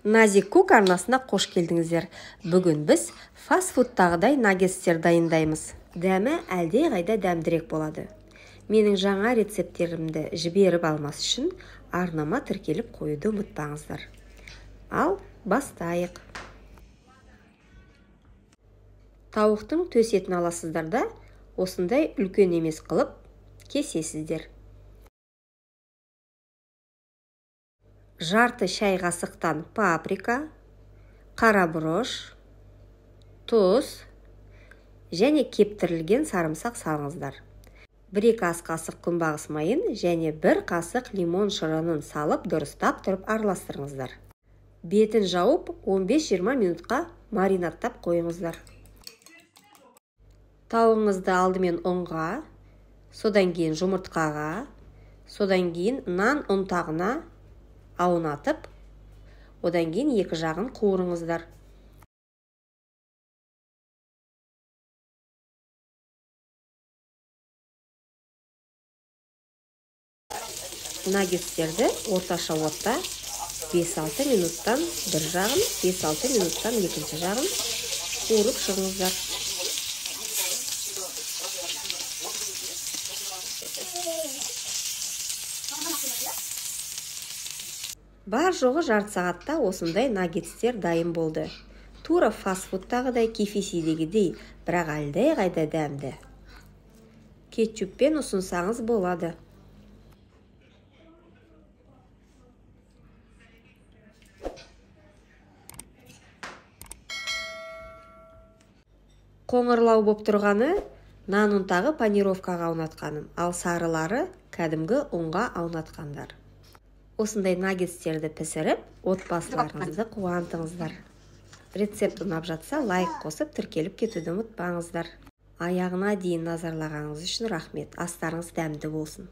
Nazik Cook арнасына қош келдіңіздер. Бүгін біз фастфудтағыдай наггетстер дайындаймыз. Дәмі әлдеқайда дәмдірек болады. Менің жаңа рецепттерімді жіберіп алмас үшін арнама тіркеліп қоюды ұмытпаңыздар. Ал бастайық. Тауықтың төс етін аласыздар да, осындай үлкен емес қылып кесесіздер. Жарты шай қасықтан паприка, қара бұрыш, тұз және кептірілген сарымсақ салыңыздар. 1-2 ас қасық күнбағыс майын және 1 қасық лимон шырынын салып дұрыстап тұрып араластырыңыздар. Бетін жауып 15-20 минутқа маринадтап қойыңыздар. Тауығыңызды алдымен ұнға, содан кейін жұмыртқаға, содан кейін нан ұнтағына аунатып, одан кейін екі жағын қуырыңыздар. Наггетстерді орташа отта 5-6 минуттан бір жағын, 5-6 минуттан екінші жағын қуырып шығыңыздар. Бар жоғы жарты сағатта осындай наггетстер дайын болды. Тура фастфудтағыдай, KFC-дегідей, бірақ әлдеқайда дәмді. Кетчуппен ұсынсаңыз болады. Қоңырлау боп тұрғаны нан ұнтағы панировкаға аунатқаным, ал сарылары кәдімгі ұнға аунатқандар. Осындай наггетстерді пісіріп, отбасыларыңызды қуантыңыздар. Рецепт ұнап жатса, лайк қосып, тіркеліп кетуді ұмытпаңыздар. Аяғына дейін назарлағаныңыз үшін рахмет. Астарыңыз дәмді болсын.